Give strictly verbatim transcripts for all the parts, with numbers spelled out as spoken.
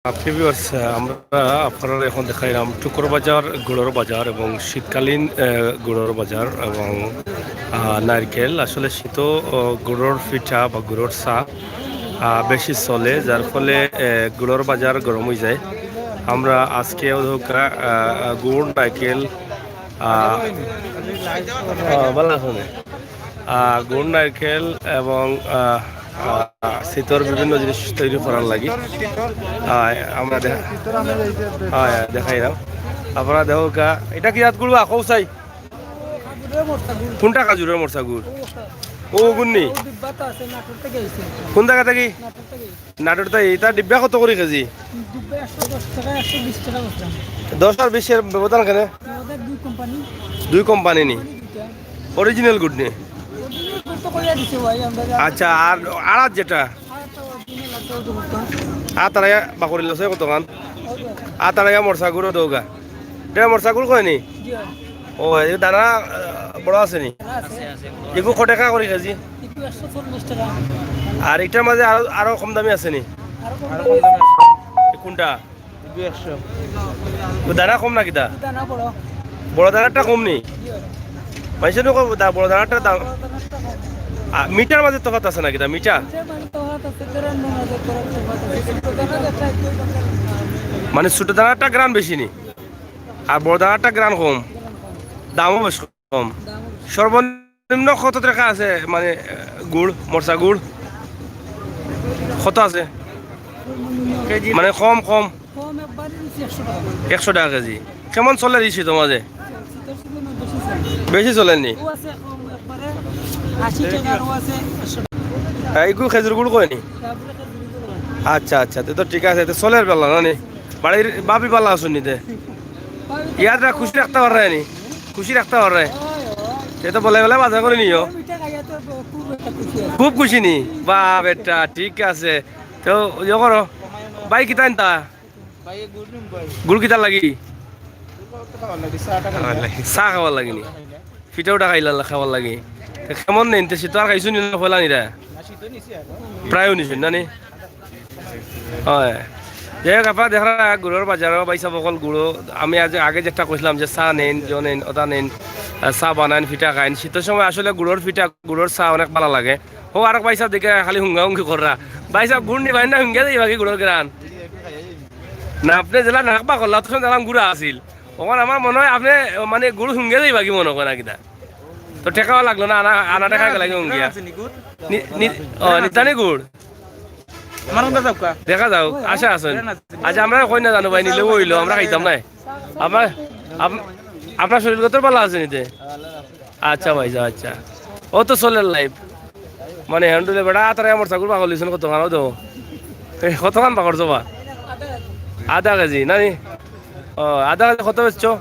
আহ, প্রিয় ভিউয়ার্স, আহ, আমরা আপনারারে এখন দেখাইরাম টুকর বাজার, গুড়র বাজার এবং শীতকালীন, আহ, গুড়র বাজার এবং, আহ, নারকেল। আসলে শীতো, আহ, গুড়র পিঠা বা গুড়র চা, আহ, বেশি চলে, যার ফলে, আহ, গুড়র বাজার গরম অইযায়। আমরা আজকে অউ ধরকা, আহ, গুড়, নারকেল, আহ, আহ, ভালা আছইন? আহ, গুড় নারকেল এবং, আহ, আহ, শীতর বিভিন্ন জিনিস তৈরি করার লাগি। আহ, আমরা দেখা-, আহ, দেখাইরাম। আপনারা দেখউক্কা, ইটা কি জাত গুড় বা? কও চাই। কুনটা খাজুরর মরচা গুড়? অউ গুড় নি? কুন জাগা থাকি? নাটোর তো ইটা ডিব্বা কত করি কেজি? ডিব্বা একশো দশ টেকা, একশো বিশ টেকা বেচতাম। দশ আর বিশের ব্যবধান কেনে? আমাদের দুই কোম্পানি। দুই কোম্পানি নি? কোম্পানি দুইটা। অরিজিনাল গুড় নি? অরিজিনাল গুড় তো কইয়া দিছে ভাই, আমরা যে আচ্ছা, আর আড়াত যেটা? আড়াতটা অরিজিনাল আছে, অউ তো বর্তমান। আড়াত তারাইয়া বাকরি লসে কতখান? অউ তো। আড়াত তারাইয়া মরচা গুড়ও দেউক্কা। ইটা মরচা গুড় কয় নি? জি ভাই। ও, এই দানা, আহ, বড় আছে নি? আছে। এগু কয় টেকা করি কেজি? এগু একশো চল্লিশ টেকা। আর ইটার মাঝে আরো, আরো কম দামি আছে নি? আরো কম দামি আছে। এ কুনটা? এগু একশো। ও দানা কম না কিতা? দানা বড়। বড় দানারটা কম নি? জি। মানষে নু কয় দা-, বড় দানারটা দাম। বড় দানারটা কম। আ, মিঠার মাঝে তফাত আছে না কিতা? মিঠা? মিঠার মাঝে তফাত আছে, গ্রান মাঝে তফাত আছে। ছোট দানা যেটা একটু মানে ছোট দানারটা গ্রান বেশি নি? আর বড় দানারটা গ্রান কম, দামও বেশ কম। দামও বেশ। সর্বনিম্ন কত টেকা আছে, মানে, আহ, গুড়, মরচা গুড় কত আছে? কেজি মানে, কম, কম। কম একবারে নিচে একশো টেকা। একশো টেকা কেজি। কেমন চলের ই শীতর মাঝে? শীতর সিজনে বেশি চলে। বেশি চলের নি? অউ আছে কম একবারে আশি টেকা, অউ আছে একশো টেকা। হ্যাঁ, ইগু খেজুর গুড় কয় নি? তারপরে খেজুর গুড় হয়। আচ্ছা, আচ্ছা, তে তো ঠিক আছে, তে চলের ভালা না নি? বাড়ির ভাবি ভালা আছইন নি তে? ইয়ার খুশি রাখতা পাররায় নি? খুশি রাখতা পাররায়? তে তো বলে বলে বাজার করি নিও। খুব খুশি নি? বাহ বেটা, ঠিক আছে। তে ইয়ে করো। ভাই কিতা আনতা? গুড় কিতার লাগি? চা খাওয়ার লাগি নি? পিঠা উঠা খাইলা, খাওয়ার লাগি। তে কেমন নেইন? তে শীত আর খাইছো নি না, পয়লা নিরা? প্রায়ও নিছো না নি? হয়। যাই হোক, আপনারা দেখরা গুড়র বাজারো ভাইসাব অকল গুড়ো, আমি আজ আগে যেটা কইছিলাম যে চা নেইন, জো নেইন, ওটা নেইন, আহ, চা বানাইন, পিঠা খাইন। শীতর সময় আসলে গুড়র পিঠা, গুড়র চা অনেক ভালা লাগে। ও আরক ভাইসাব দেখি খালি হুঙ্গা হুঙ্গি কররা। ভাইসাব গুড় নিবাইন না হুঙ্গা যাইবা কি গুড়র গ্রান? না, আপনে যেলা নাক বাকরলা, অত সময় দেখলাম গুড়া আছিল। অখন আমার মনে হয় আপনে, মানে, গুড় হুঙ্গে যাইবা কি মনে কয় না কিতা? তো টেকাও লাগলো না, আনা, আনা টেকা গেলা কি হুঙ্গিয়া? নি-, নি-, ও, নিতা নি গুড়? দেখা যাউক, আশা আছে। আজ আমরা কই না জানো ভাই, নিলেও অইলো, আমরা খাইতাম না। আপনার, আপ-, আপনার শরীর কত ভালা আছে নিতে? আচ্ছা ভাই, যাও, আচ্ছা। ও তো চলের life। মানে, হ্যান্ডেলে বেটা, তারা আমার চাকুর পাগল হইছেন কতখান, ও তো। এ, কতখান পাকড়ছো বা? আধা কেজি, না নি? ও, আধা কেজি কত বেচছো?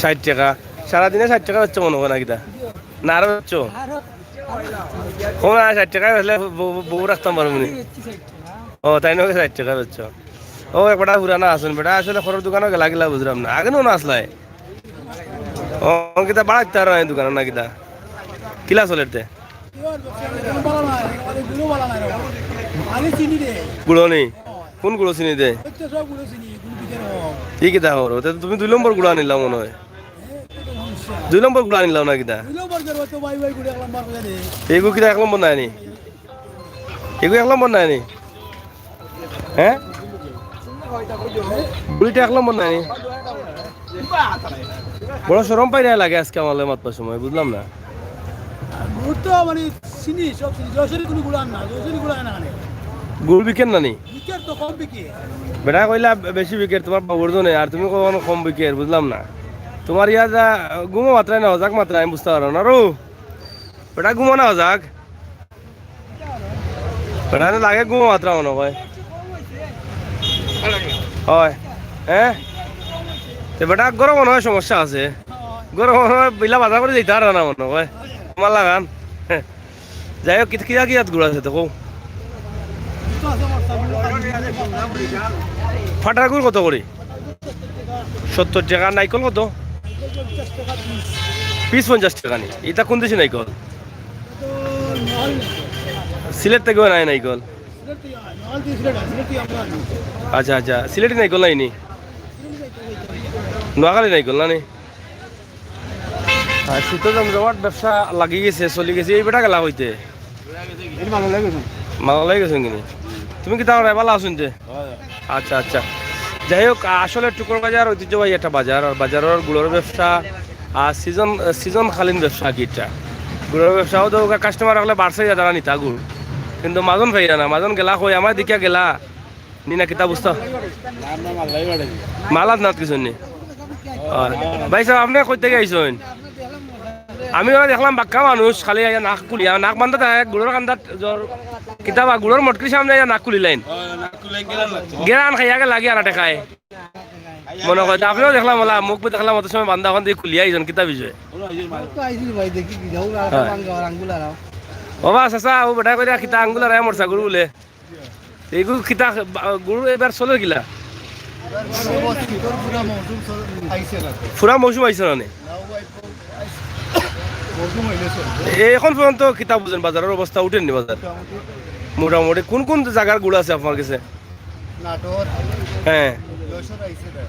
ষাইট টেকা। সারাদিনে ষাইট টেকা বেচছো মনে হয় না কিতা? না, আরো বেচছো? কম না, ষাইট টেকা বেচলে বউ, বউ রাখতাম পারবো নি। ও, তাই না, ষাইট টেকা বেচছো। ও, এক বেটা পুরানা আছইন, বেটা আসলে খরর দোকানো গেলা কিলা বুঝলাম না। আগে নো না আসলাই। ও, কিতা বাড়াইতে আর নাই দোকানো না কিতা? কিলা চলের তে? গুড়ো নি? কোন গুড়ো চিনি দে? ই কিতা খবর? তে তুমি দুই নম্বর গুড়া আনিলাও মনে হয়। দুই নম্বর গুড়া আনিলাও না কিতা? এগু কিতা এক নম্বর নাই নি? এগু এক নম্বর নাই নি? হ্যাঁ? গুড়িটা এক নম্বর নাই নি? বড় শরম পাই না লাগে আজকে আমার লগে মাতবার সময়, বুঝলাম না। গুড় তো মানে চিনি, সব চিনি। যশোরে কোনো গুড় আর না, যশোরে গুড় আর না মানে। গুড় বিকের না নি? বিকের তো কম বিকে। বেটা কইলা বেশি বিকের তোমার বাবুর জন্য, আর তুমি কখন কম বিকের, বুঝলাম না। তোমার ইয়া যা ঘুমো মাত্রায় না, হজাক মাত্রায়, আমি বুঝতে পারো না রো। বেটা ঘুমো না হজাক। বেটা লাগে ঘুমো মাত্রা মনে হয়। হয়। হ্যাঁ? তে বেটা গরম মনে হয় সমস্যা আছে। গরম মনে হয় বিলা বাজার করে দিতে পারে না মনে হয়। তোমার লাগান। যাই হোক, কিতা কিতা কিতা গুড় আছে তো কও? ফাটার গুড় কত করি? সত্তর টেকা। নাইকল কত? পিস পঞ্চাশ টেকা নি। ইটা কোন দেশি নাইকল? সিলেট থাকি আনায় নাইকল। আচ্ছা, আচ্ছা, সিলেটি নাইকল নায়নি? নোয়াখালী নাইকল নানি? আর শীতর জমজমাট ব্যবসা লাগি গেছে, চলি গেছে। এই বেটা গেলা কইতে? মালালাই গেছইন কিনি? তুমি কিতা কররায়, ভালা আছইন তে? আচ্ছা, আচ্ছা। যাই হোক, আসলে টুকর বাজার ঐতিহ্যবাহী একটা বাজার, আর বাজারর গুড়র ব্যবসা আর সিজন, সিজনকালীন ব্যবসা আর কি ইটা। গুড়র ব্যবসাও তো কাস্টমার অকলে বাড়ছে, যারা নিতা গুড়, কিন্তু মাজন পাইরা না, মাজন গেলা কই, আমারে দেখিয়া গেলা নি না কিতা বুঝতা? মালাত নাত কিছু নি। ভাই সাব, আপনে কই থাকি আইছইন? আমি ওরা দেখলাম বাক্কা মানুষ, খালি আইয়া নাক খুলিয়া, নাক বান্ধা থাকে, গুড়র কান্দাত জ্বর, কিতা বা গুড়র মটকির সামনে আইয়া নাক খুলিলাইন। গেরান খাইয়া গেলা গিয়া না টেকায়। মনো কয়, তা আপনেও দেখলাম, ওলা মুখ দেখলাম, অত সময় বান্ধা, অখান থাকি খুলিয়া আইছইন, কিতা বিষয়? তো আইছিল ভাই, দেখি কি যাও, আর হ্যাঁ। আঙ্গুল আর আঙ্গুল আর। ও বা, চাচা, ও বেটা কইরা কিতা আঙ্গুল আর মরছা গুড় বুলে। এগু কিতা, বা, গুড় এবার চলের কিলা? এবার শীতর পুরা মৌসুম চল-, আইছে না। পুরা মৌসুম আইছে না নে? না, ও ভাই, মৌসুম হইলে চলবে। এ, এখন পর্যন্ত কিতা বুঝেন, বাজারর অবস্থা উঠেননি বাজার? মোটামুটি। মোটামুটি কোন কোন জাগার গুড় আছে আপনার কাছে? নাটোর। হ্যাঁ। যশোর আইছে না।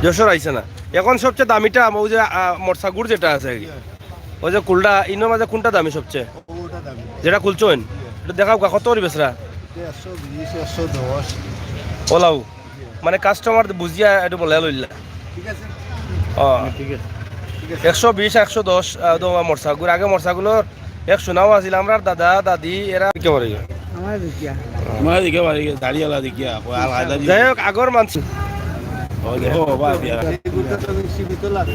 যশোর আইছে না। এখন সবচেয়ে দামিটা ওই যে, আহ, মরসা গুড় যেটা আছে আর কি। হ্যাঁ। ওই যে কুলটা, ইনোর মাঝে কোনটা দামি সবচেয়ে? ওটা দামি। যেটা খুলছইন? হ্যাঁ। এটা দেখাও গা, কত করি বেচরা? একশো বিশ, একশো দশ। ওলাও। মানে কাস্টমার বুঝিয়া একটু বলে লইলা। ঠিক আছে। ও। ঠিক আছে। ঠিক আছে। একশো বিশ, একশো দশ, আহ, তো আমার মরসা গুড়। আগে মরসা গুলোর এক সোনাও আছিল, আমরার দাদা, দাদি, এরা কি করে? আমার দেখিয়া। আমার দেখিয়া বাড়ি গেছে, দাড়িওয়ালা দেখিয়া, ওই আলাদা দিয়ে। যাই হোক, আগর মানছি। ও দেখো, বাবা, দিয়া। এই গুড়টা তো বেশি ভিতর লাগে।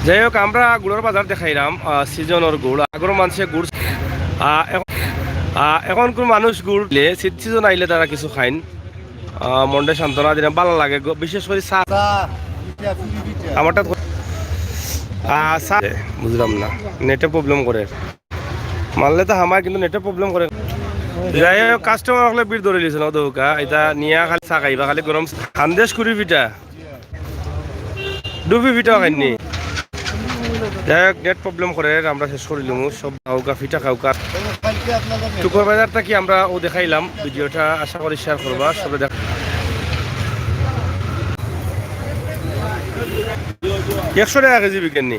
যাই হোক, আমরা গুড়র বাজার দেখাইলাম, আহ, সিজনর গুড়। আগর মানষে গুড়, আহ, এখন, আহ, এখনকুর মানুষ গুড় লে, শীত সিজন আইলে তারা কিছু খাইন। আহ, মনটা সান্ত্বনা দিলাম, ভালা লাগে গো, বিশেষ করি চা। চা, পিঠা, পুরি পিঠা। আমারটা তো, আহ, চা, বুঝলাম না, নেটে প্রবলেম করে। মারলে তো হামায়, কিন্তু নেটে প্রবলেম করে। যাই হোক, কাস্টমার অকলে ভিড় ধরি লিছে না, দৌকা। এটা নিয়া খালি চা খাইবা, খালি গরম চা। খান্দেশ কুড়ি পিঠা। ডুবি পিঠাও খাইনি। যাই হোক, নেট প্রবলেম করে, আমরা শেষ করিলিমু। সব খাউকা, পিঠা খাউকা। টুকর বাজার থাকি আমরা ও দেখাইলাম ভিডিওটা, আশা করি শেয়ার করবা, সবে দেখ। একশো টেকা কেজি বিকেননি।